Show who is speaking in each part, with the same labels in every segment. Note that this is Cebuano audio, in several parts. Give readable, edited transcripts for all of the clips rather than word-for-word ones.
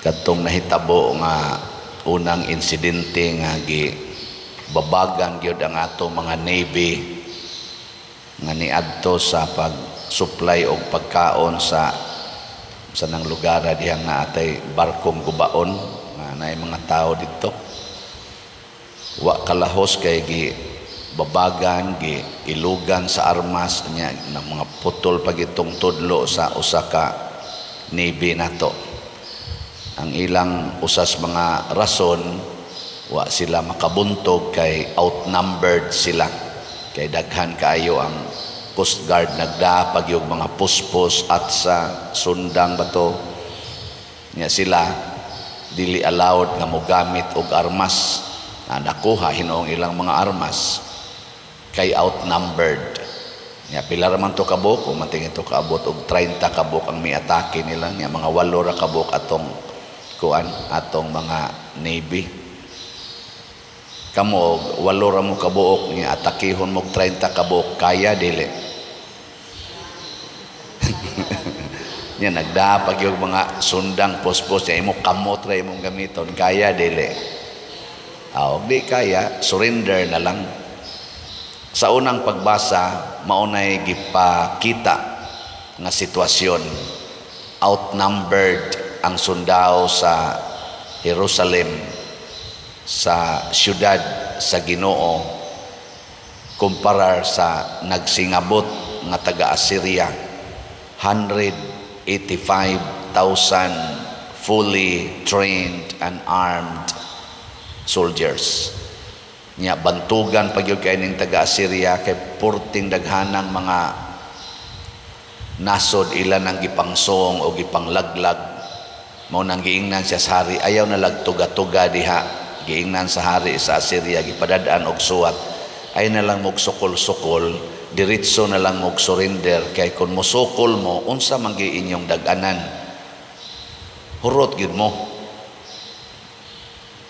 Speaker 1: Kadtong nahitabo nga unang insidente nga gi babagan gyud ang atong mga Navy nga niadto sa pag-supply og pagkaon sa nang lugar dihang naatay barkong gubaon nga naay mga tao didto. Wa kalahos kay gi babagan, gi ilugan sa armas nya na mga putol pag itong tudlo sa usa ka Navy nato. Ang ilang usas mga rason, wa sila makabuntog kay outnumbered sila, kay daghan kaayo ang Coast Guard, nagdapag yung mga puspos at sa sundang bato nya. Sila dili allowed nga mogamit og armas na nakuha hinuong ilang mga armas kay outnumbered nya. Pila ra man to kabuok? Kung man tingin to kaabot og 30 kabuok ang miatake nila nya, mga 8 ra kabuok atong kuan, atong mga Navy. Kamo, 8 ra mo kabuok nya atakihon mo 30 kabuok, kaya dili nya? Nagdapag yung mga sundang, puspos nya, imo kamot ra imong gamiton, kaya dili? Aw, di kaya, surrender na lang. Sa unang pagbasa, maunay gipakita nga sitwasyon. Outnumbered ang sundao sa Jerusalem, sa syudad sa Ginoo, kumparar sa nagsingabot nga taga Assyria, 185,000 fully trained and armed soldiers. Nya bantugan pa gyud kay ning taga Assyria kay purting daghanang mga nasod ila nang gipangsong o gipanglaglag. Mao nang giingnan siya sa hari, ayaw na lagtuga-tuga diha. Giingnan sa hari sa Assyria, gipadad-an og suwat, ay na lang mog sukol-sukol, diretso na lang mog surrender, kay kung mosukol mo, unsa man gyud inyong dag-anan? Hurot gyud mo.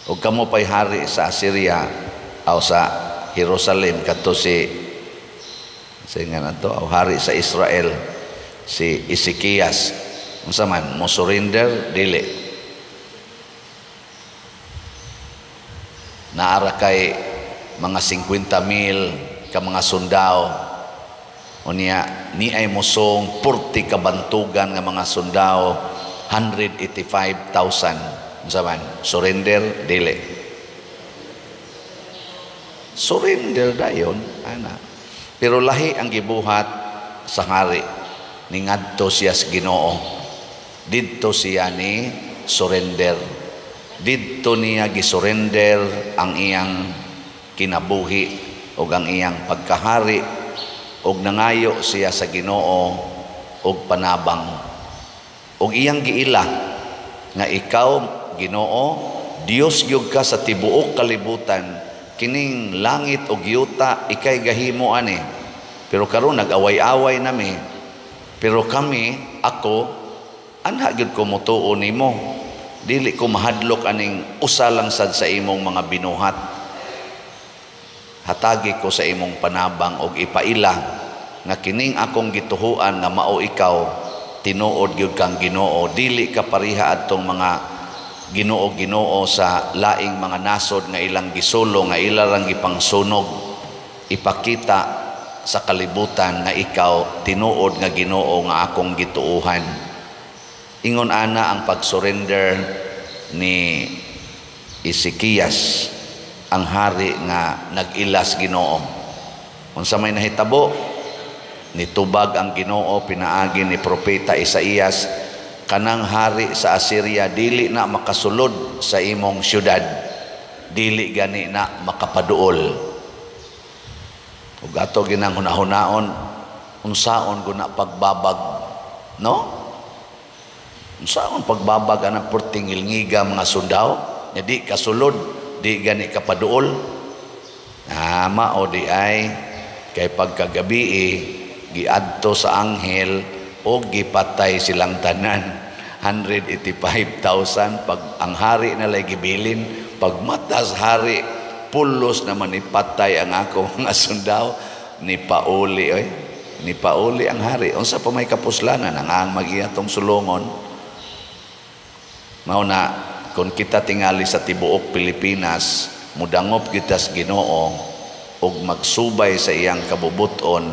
Speaker 1: Og kamo pay hari sa Assyria aw sa Jerusalem kadto si sa nga nato aw hari sa Israel si Ezekias, unsa man mo, surrender dili? Naara kay mga 50,000 ka mga sundao, unya ni ay mosong purti kabantugan nga mga sundao, 185,000, unsa man, surrender dili? Surrender dayon ana. Pero lahi ang gibuhat sa hari. Ningadto siya sa Ginoo. Didto siya ni surrender. Didto niya gisurrender ang iyang kinabuhi ug ang iyang pagkahari, ug nangayo siya sa Ginoo og panabang. Ug iyang giila nga ikaw, Ginoo, Dios gyud ka sa tibuok kalibutan, kining langit ug yuta ikay gahimo ani. Pero karon nag-away-away nami, pero kami, ako, anha gyud ko motuo nimo. Dili ko mahadlok aning usa lang sad sa imong mga binuhat. Hatagi ko sa imong panabang og ipaila nga kining akong gituhuan nga mao ikaw, tinuod gyud kang Ginoo. Dili ka pareha adtong mga Ginoo-Ginoo sa laing mga nasod nga ilang gisulo, nga ila rang gipangsunog. Ipakita sa kalibutan nga ikaw tinuod nga Ginoo nga akong gituohan. Ingon ana ang pag-surrender ni Ezekias, ang hari nga nag-ilas Ginoo. Unsa may nahitabo? Nitubag ang Ginoo pinaagi ni propeta Isaías, kanang hari sa Assyria dili na makasulod sa imong syudad, dili gani na makapaduol. Ug ato ginang hunahunaon, unsaon guna pagbabag, no? Unsaon pagbabag anang perting ngilngiga mga sundao nya di kasulod, di gani kapaduol? Ah, mao di ay kay pagkagabi giadto sa anghel o gipatay silang tanan, 185,000. Pag ang hari na lay gibilin, pag matas hari, pulos naman ipatay ang ako mga sundao. Ni pauli oy, ni pauli ang hari. Unsa pa may kapuslanan ang magiatong sulongon? Mao na kung kita tingali sa tibuok Pilipinas mudangop kita sa Ginoo ug magsubay sa iyang kabubuton,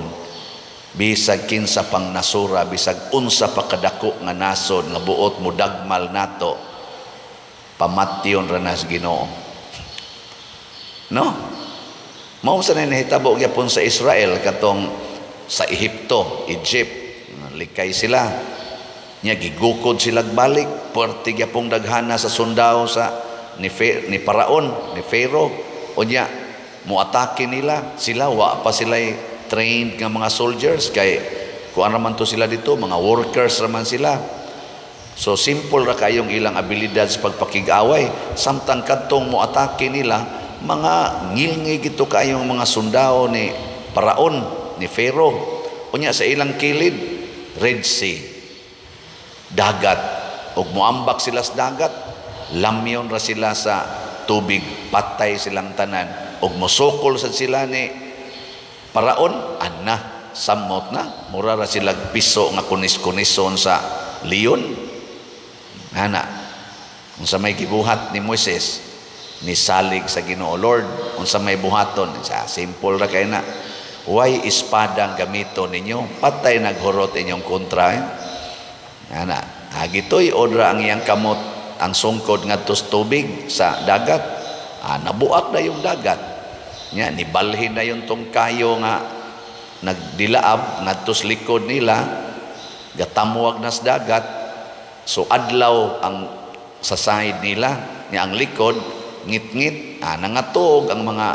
Speaker 1: bisag kinsa pang nasura, bisag unsa pa kadako nga nasod nga buot mudagmal nato, pamatyon ra na sa Ginoo, no? Mao sa nahitabo gyapon sa Israel katong sa Ehipto, Egypt, likay sila nya, gigukod sila balik, puwerte gyapong daghana sa sundao sa ni Paraon, ni Pharaoh. Unya muatake nila sila, wa pa sila trained nga mga soldiers kay kuan raman to sila dito, mga workers raman sila. So simple ra kayong ilang abilidad sa pagpakig-away, samtang kadtong moatake nila, mga ngilngig ito kayong mga sundao ni Paraon, ni Pharaoh. Unya sa ilang kilid, Red Sea, dagat. Ug moambak sila sa dagat, lamyon ra sila sa tubig, patay silang tanan. Ug mosukol sad sila ni Paraon, anna, samot na, mura ra sila piso nga kunis-kunison sa leon. Ana, unsa may gibuhat ni Moises, nisalig sa Ginoo, "Lord, unsa may buhaton?" Sa simple ra kay na. "Way espada ang gamito ninyo, patay naghurot inyong kontra." Eh? Ana, gituy odra ang iyang kamot, ang sungkod ngadto sa tubig sa dagat. Ah, nabuak na yung dagat. Nya nibalhin na yung tong kayo nga nagdilaab ngadto sa likod nila, gatamwag na sa dagat. So adlaw ang sa side nila, nya ang likod ngit-ngit, nangatuog ang mga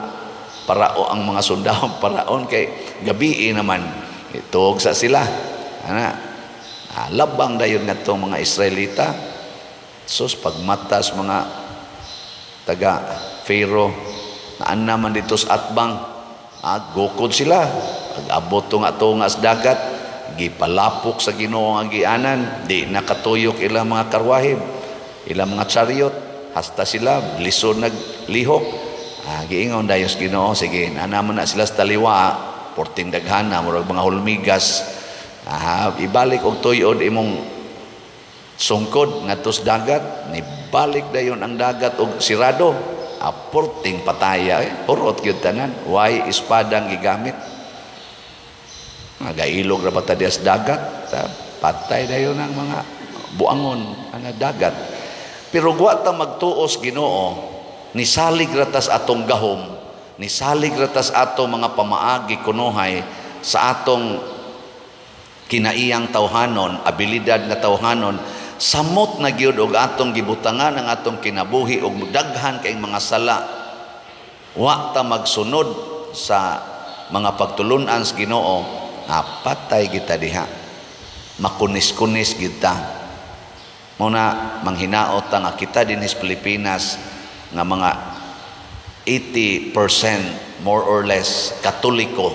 Speaker 1: parao, ang mga sundao paraon kay gabi naman, ituog sa sila. Ana, labang dayon ngadto mga Israelita. Sus, pagmatas mga taga Pharaoh, naan naman dito sa atbang, gukod sila. Pag abot to nga sa dagat, gipalapok sa Ginoo ang gianan, di nakatuyok ilang mga karwahib, ilang mga chariot, hasta sila lisod naglihok. Giingon dayon sa Ginoo, "Sige, naman na sila sa taliwa, porting daghana, murag mga hulmigas. Ibalik og tuyod imong sungkod ngadto sa dagat." Nibalik dayon ang dagat og sirado. Porting pataya, eh. Hurot gyud tanan. Way espadang gigamit. Nagailog ra ba ta diya sa dagat? Patay dayon ang mga buangon ang dagat. Pero wa ta magtuos Ginoo, nisalig ra tas atong gahom, nisalig ra tas atong mga pamaagi kunuhay sa atong kinaiyang tawhanon, abilidad nga tawhanon, samot na gyud og atong gibutangan ang atong kinabuhi og daghan kay mga sala. Wa ta magsunod sa mga pagtulun-an sa Ginoo, patay kita diha. Makunis-kunis kita. Muna manghinaot ta nga kita dinhi sa Pilipinas nga mga 80% more or less Katoliko,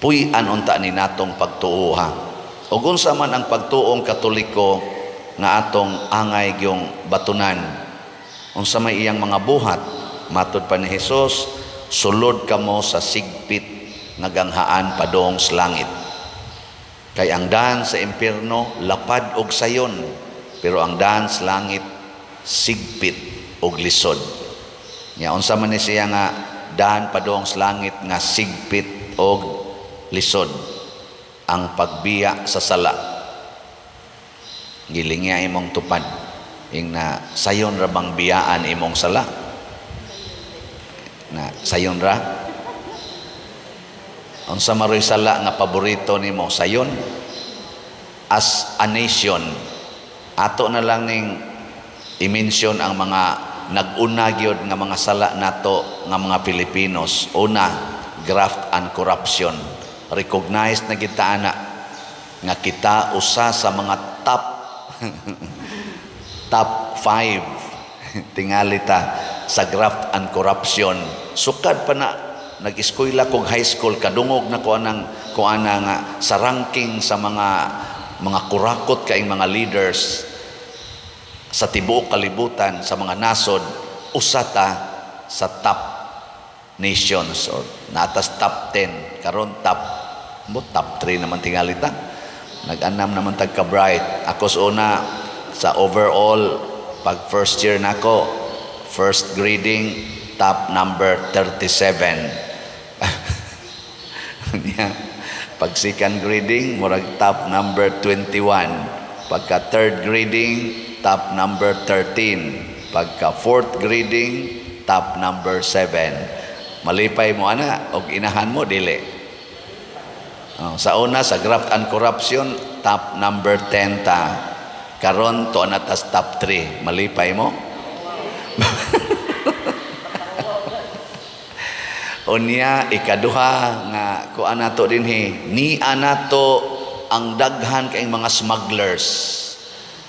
Speaker 1: puy-an unta ni natong pagtuo ha. Ug unsa man ang pagtuong Katoliko nga atong angay gyung batunan? Unsa may iyang mga buhat? Matod pa ni Jesus, "Sulod kamo sa sigpit nga ganghaan padong sa langit. Kay ang daan sa impierno lapad og sayon, pero ang daan sa langit sigpit og lisod." Nya unsa man ni siya nga daan padong sa langit nga sigpit og lisod? Ang pagbiya sa sala. Gilingya imong tupad. Ing na sayon ra bang biyaan imong sala? Na sayon ra? Unsa maroy sala nga paborito nimo? Sayon? As a nation, ato na lang ning i-mention ang mga nag-una gyud nga mga sala nato nga mga Pilipinos. Una, graft and corruption. Recognized na kita ana nga kita usa sa mga top top 5 tingali ta sa graft and corruption. Sukad pa na nag-eskwela kog high school, kadungog na ko anang ko ana nga sa ranking sa mga kurakot kaing mga leaders sa tibuok kalibutan, sa mga nasod, usa ta sa top nations or natas top 10. Karon top mo top 3 naman tingali ta, nag-anam naman tag ka bright. Ako sa una sa overall Pag first year nako, first grading, top number 37. Niya, pag second grading, murag top number 21. Pagka third grading, top number 13. Pagka fourth grading, top number 7. Malipay mo ana og inahan mo dili? Oh, sa una, sa graft and corruption, top number 10 ta. Karon to na tas top 3. Malipay mo? Unya ikaduha nga kuan nato dinhi, ni anato ang daghan kay mga smugglers.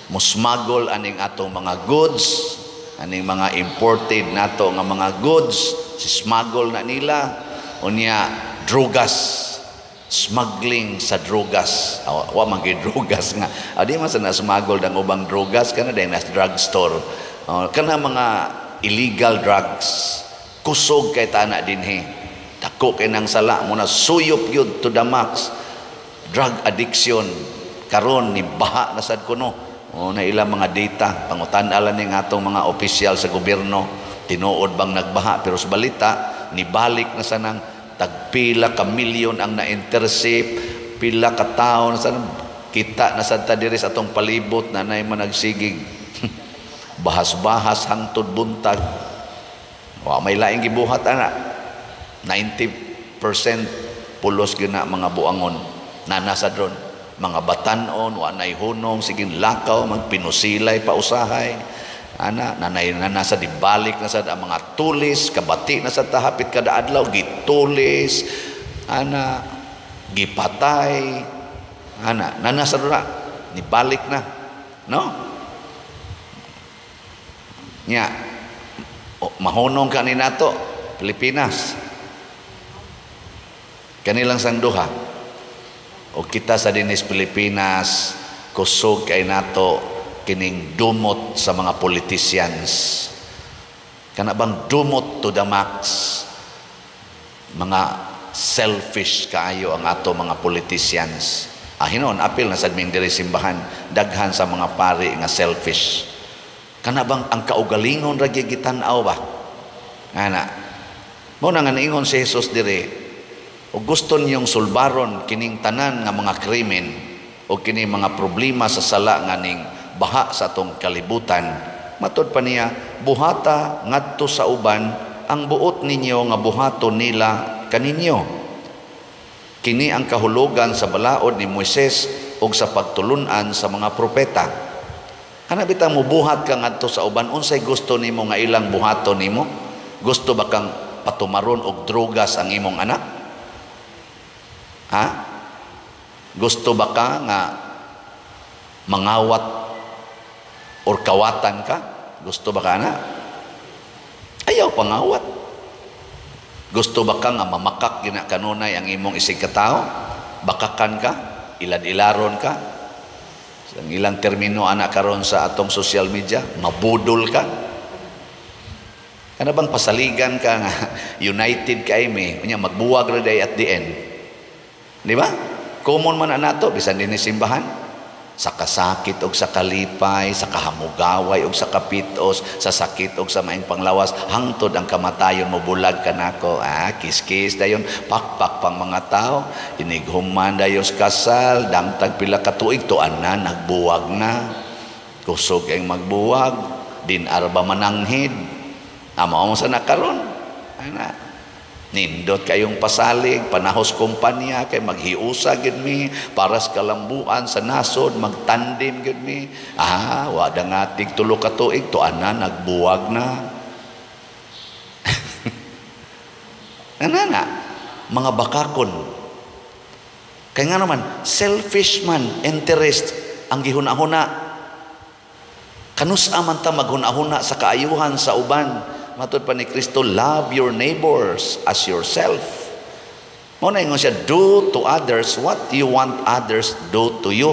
Speaker 1: Musmuggle aning atong mga goods, aning mga imported nato nga mga goods, si smuggle na nila. Unya drugas, smuggling sa drugas. Wa man gyud drugas nga. Di man sa na smuggle dang ubang drugas kana dahil nas drugstore. Kana mga illegal drugs. Kusog kay tana dinhi. Dako kay nang sala mo na suyop gyud to the max. Drug addiction karon ni baha na sad kuno. O na ilang mga data pangutan-alan ning atong mga opisyal sa gobyerno, tinuod bang nagbaha, pero sa balita nibalik na sanang tagpila ka milyon ang na-intercept, pila ka tawo na sanang kita na sad ta diri sa atong palibot na nay managsigig bahas-bahas hangtod buntag. Wa may laing gibuhat ana. 90% pulos gyud na mga buangon na nasa dron. Mga batan-on, wa nay hunong, sige lakaw, magpinusilay pa usahay. Ana, nanay na nasa dibalik na sad ang mga tulis, kabati na sad tahapit kada adlaw, gitulis, ana, gipatay, ana, nanasa dron na, nibalik na. No? Nya, mahunong ka ni nato, Pilipinas. Kanilang sang duha. O kita sa dinis Pilipinas, kusog kay nato kining dumot sa mga politicians. Kana bang dumot to the max? Mga selfish kaayo ang ato mga politicians. Hinon, apil na sad ming diri simbahan, daghan sa mga pari nga selfish. Kana bang ang kaugalingon ra gyud gitan-aw ba? Ana. Mao na nga niingon si Jesus diri, og gusto niyong sulbaron kining tanan nga mga krimen o kini mga problema sa sala nga ning baha sa atong kalibutan, matud pa niya, buhata ngadto sa uban ang buot ninyo nga buhaton nila kaninyo. Kini ang kahulugan sa balaod ni Moises ug sa pagtulun-an sa mga propeta. Kana bitang mubuhat ka ngadto sa uban, unsay gusto nimo nga ilang buhaton nimo? Gusto ba kang patumaron og drogas ang imong anak? Ha? Gusto ba ka nga mangawat or kawatan ka? Gusto ba ka na? Ayaw pangawat. Gusto ba ka nga mamakak gina kanunay ang imong isig katao? Bakakan ka? Ilad-ilaron ka? Ang ilang termino ana karon sa atong social media, mabudol ka. Kana bang pasaligan ka nga united kay mi, unya magbuwag ra day at the end. Di ba? Common man nato bisan dinhi simbahan. Sa kasakit og sa kalipay, sa kahamugaway og sa kapitos, sa sakit og sa maing panglawas, hangtod ang kamatayon mo bulag kanako. Kiss-kiss dayon, pakpak pang mga tao, inighuman dayos kasal, dangtag pila ka tuig tuan na nagbuwag na. Kusog ang magbuwag, din arba mananghid. Amo mo sa nakaron. Ana. Nindot kayong pasalig, panahos kumpanya, kay maghiusa gid mi, paras kalambuan sa nasod, magtandim gid mi. Wada nga tig tulo ka tuig, tuan na, nagbuwag na. Ana na, mga bakakon. Kaya nga naman, selfish man, interest, ang gihuna-huna. Kanus-a man ta maghuna-huna sa kaayuhan sa uban. Matod pa ni Kristo, love your neighbors as yourself. Mao na ingon siya, do to others what you want others do to you.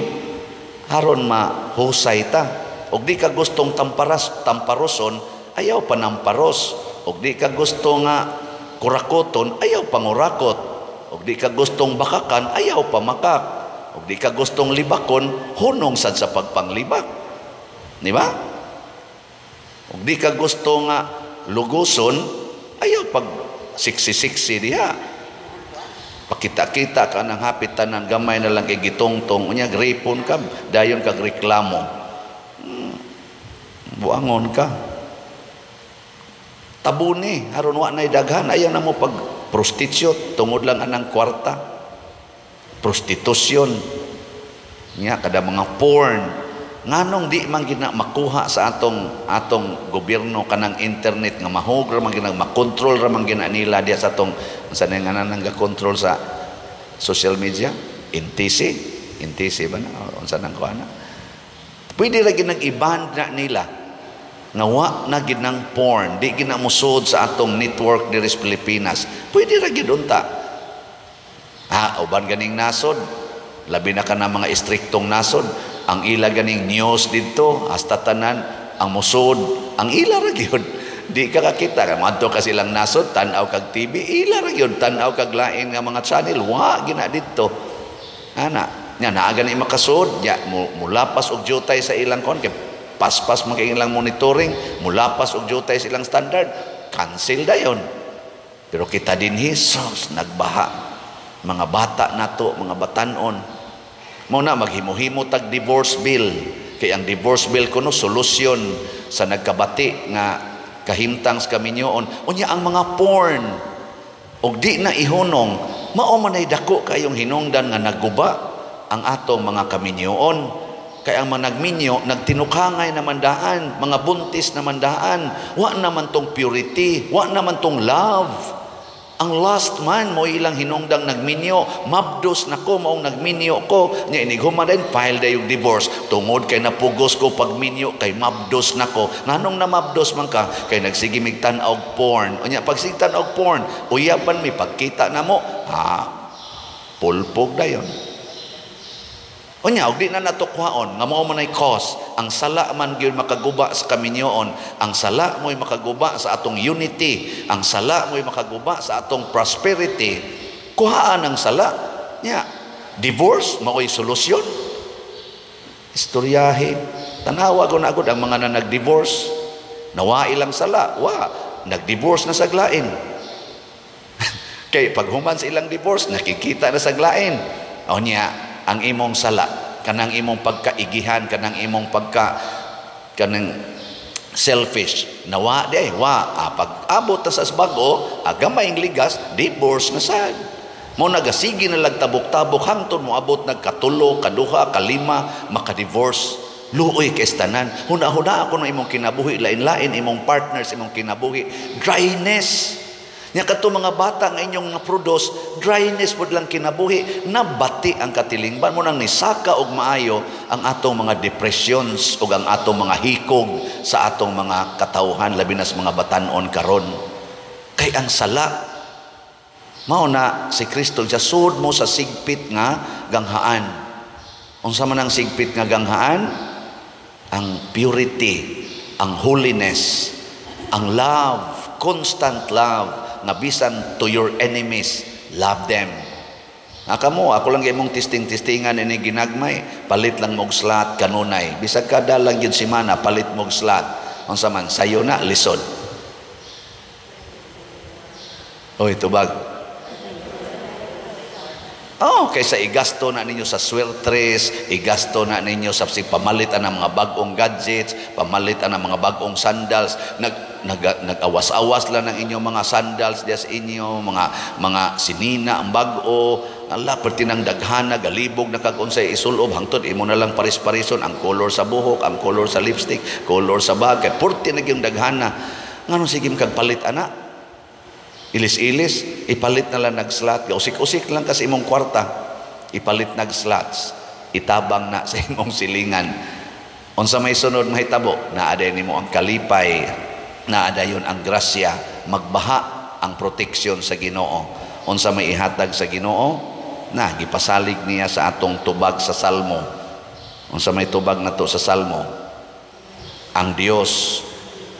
Speaker 1: Aron mahusay ta. Og di ka gustong tamparoson, ayaw panamparos. Og di ka gusto nga kurakoton, ayaw pangurakot. Og di ka gustong bakakan, ayaw pamakak. Og di ka gustong libakon, hunong sad sa pagpanglibak. Di ba? Ug di ka gusto nga luguson, ayaw pag siksi-siksi diha. Pakita-kita ka ng hapit tanan, gamay na lang kay gitungtong, unya gripon ka, dayon kag reklamo. Buangon ka. Tabuni, aron wa nay daghan, ayaw na mo pag prostitute, tungod lang anang kwarta. Prostitusyon. Nya kada mga porn. Nganong di man gina makuha sa atong atong gobyerno kanang internet nga mahog ra man gina, makontrol ra man gina nila diya sa atong, sa nga nang kontrol sa social media, NTC, NTC ba na, unsa nang kuha na, pwede ra ginang i-ban na nila nga wa na gid nang porn, di gina musod sa atong network diri sa Pilipinas. Pwede ra gid unta. Ha, uban ganing nasod, labi na ka na mga istriktong nasod, ang ila ganing news didto hasta tanan ang musod, ang ila ra gyud. Di ka kakita kay moadto ka silang nasod, tan-aw kag TV, ila ra gyud, tan-aw kag lain nga mga channel, wa gina didto. Ana, nya naa gani makasud, nya mulapas og jutay sa ilang kon kay paspas man kay ilang monitoring, mulapas og jutay sa ilang standard, cancel dayon. Pero kita dinhi, sus, nagbaha. Mga bata nato, mga batanon. Mao na maghimo-himo tag divorce bill. Kay ang divorce bill kuno solusyon sa nagkabati nga kahimtang sa kaminyoon. Unya ang mga porn og di na ihunong, mao man ay dako kayong hinungdan nga nagguba ang atong mga kaminyoon. Kay ang mga nagminyo, nagtinukangay na mandaan, mga buntis na mandaan, wa naman tong purity, wa naman tong love. Ang last man mo ilang hinungdang nagminyo, mabdos na ko maong nagminyo ko, nya inighuman din file dayong divorce tungod kay napugos ko pagminyo kay mabdos na ko. Nganong namabdos man ka? Kay nagsige mig tan-aw porn. Unya pag sige tan-aw porn, uyaban mi pagkita namo, ha, pulpog dayon. Unya og di na natukwaon nga mao man ay cause, ang sala man gyud makaguba sa kaminyoon, ang sala mo'y makaguba sa atong unity, ang sala mo'y makaguba sa atong prosperity. Kuhaan ang sala nya, divorce mao'y solusyon. Istoryahe, tanawa ko na agad ang mga na nag-divorce, nawa ilang sala, wa nag-divorce na saglain. Kay pag human sa ilang divorce, nakikita na saglain. O niya, ang imong sala, kanang imong pagkaigihan, kanang imong pagka kanang selfish, nawa di ay wa, pag abot ta sa bag-o, gamay ang ligas, divorce na sad. Mo nagasigi na lagtabok-tabok hangtod mo abot nagkatulo, kaduha, kalima, maka-divorce. Luoy kay tanan. Huna-huna ako ng imong kinabuhi, lain-lain imong partners imong kinabuhi. Dryness. Nya kadto mga bata nga inyong na-produce, dryness pod lang kinabuhi, nabati ang katilingban mo nang nisaka og maayo ang atong mga depressions ug ang atong mga hikog sa atong mga katawhan, labi na sa mga batan-on karon. Kay ang sala mao na si Kristo siya sud mo sa sigpit nga ganghaan. Unsa man ang sigpit nga ganghaan? Ang purity, ang holiness, ang love, constant love, nga bisan to your enemies, love them. Kamo, ako lang imong testing-testingan ini ginagmay, palit lang mog slot kanunay. Bisag kada lang gyud semana palit mog slot. Unsa man sayo na lisod. Oy, tubag. Oh, kaysa igasto na ninyo sa swertres, igasto na ninyo sa pamalit ang mga bag-ong gadgets, pamalit ang mga bag-ong sandals, nag-awas-awas lang ng inyong mga sandals diya sa inyo, mga sinina ang bag-o, ala perti nang daghana, galibog na kag unsay isulob hangtod imo na lang paris-parison ang color sa buhok, ang color sa lipstick, color sa bag, kay purti na gyud daghana. Nganong sige kag palit ana? Ilis-ilis, ipalit na lang nag-slot. Usik-usik lang kasi imong kwarta. Ipalit nag-slots. Itabang na sa imong silingan. Unsa may sunod mahitabo, naa day nimo ang kalipay, naa dayon ang grasya, magbaha ang proteksyon sa Ginoo. Unsa may ihatag sa Ginoo, na gipasalig niya sa atong tubag sa Salmo. Unsa may tubag nato sa Salmo? Ang Dios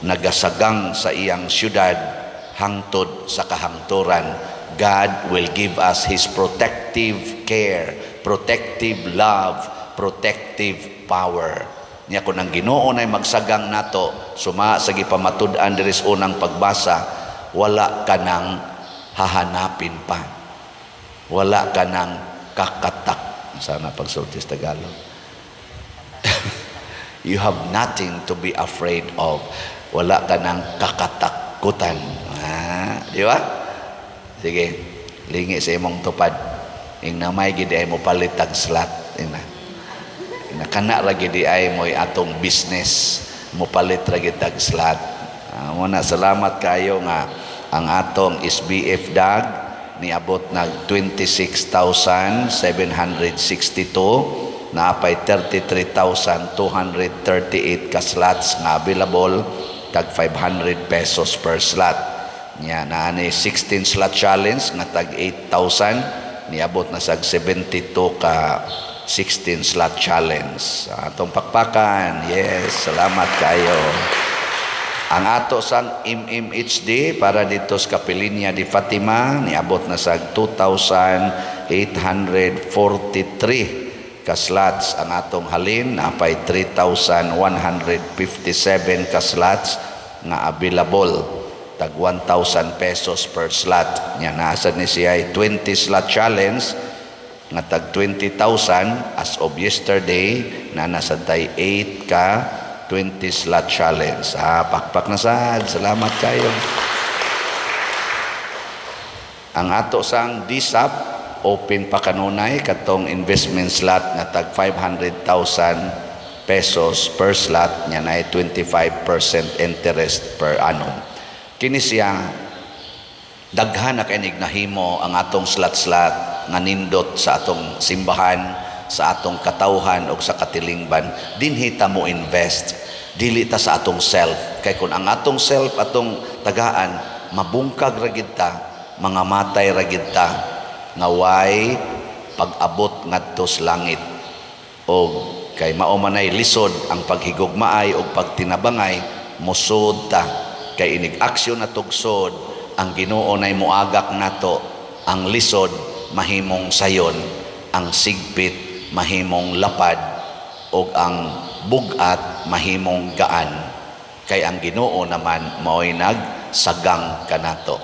Speaker 1: nagasagang sa iyang syudad hangtod sa kahangturan. God will give us His protective care, protective love, protective power. Nya kun ang Ginoo nay magsagang nato suma sa gipamatud-an diri sa unang pagbasa, wala ka nang hahanapin pa. Wala ka nang kakatak. Sana pagsulti sa Tagalog. You have nothing to be afraid of. Wala ka nang kakatakutan. Ah, di ba? Sige, lingi sa imong tupad. Ing namay gid ay mo palit tag slot. Ing na. Ing na kana ra gid ay mo'y atong business, mo palit ra gid tag slot. Ah, muna salamat kayo nga ang atong SBF DAG niabot nag 26,762, naapay 33,238 ka slots nga available, tag 500 pesos per slot. Nya naa ni 16 slot challenge nga tag 8,000, niabot na sag 72 ka 16 slot challenge. Atong pakpakan. Yes, salamat kayo. Ang ato sang MMHD para dito sa Kapilinya di Fatima niabot na sa 2,843 ka slots. Ang atong halin, napay 3,157 ka slots nga available, tag 1,000 pesos per slot. Nya nasa ni siya 20 slot challenge nga tag 20,000. As of yesterday na nasa tay 8 ka 20 slot challenge. Ah, pakpak na sad. Salamat kayo. Ang ato sang DSAP open pa kanunay katong investment slot nga tag 500,000 pesos per slot, nya na 25% interest per annum. Kini siya daghan na kay nahimo ang atong slot-slot nga nindot sa atong simbahan, sa atong katawhan o sa katilingban. Dinhi ta mo invest, dili ta sa atong self, kay kung ang atong self atong tagaan, mabungkag ra gid ta, mga matay ra gid ta nga way pag-abot ngadto sa langit. Og kay mao manay lisod ang paghigugmaay og pagtinabangay, mosud ta, kay inig aksyon na tugsod, ang Ginoo nay moagak nato. Ang lisod mahimong sayon, ang sigpit mahimong lapad, og ang bugat mahimong gaan, kay ang Ginoo naman mao'y nagsagang kanato.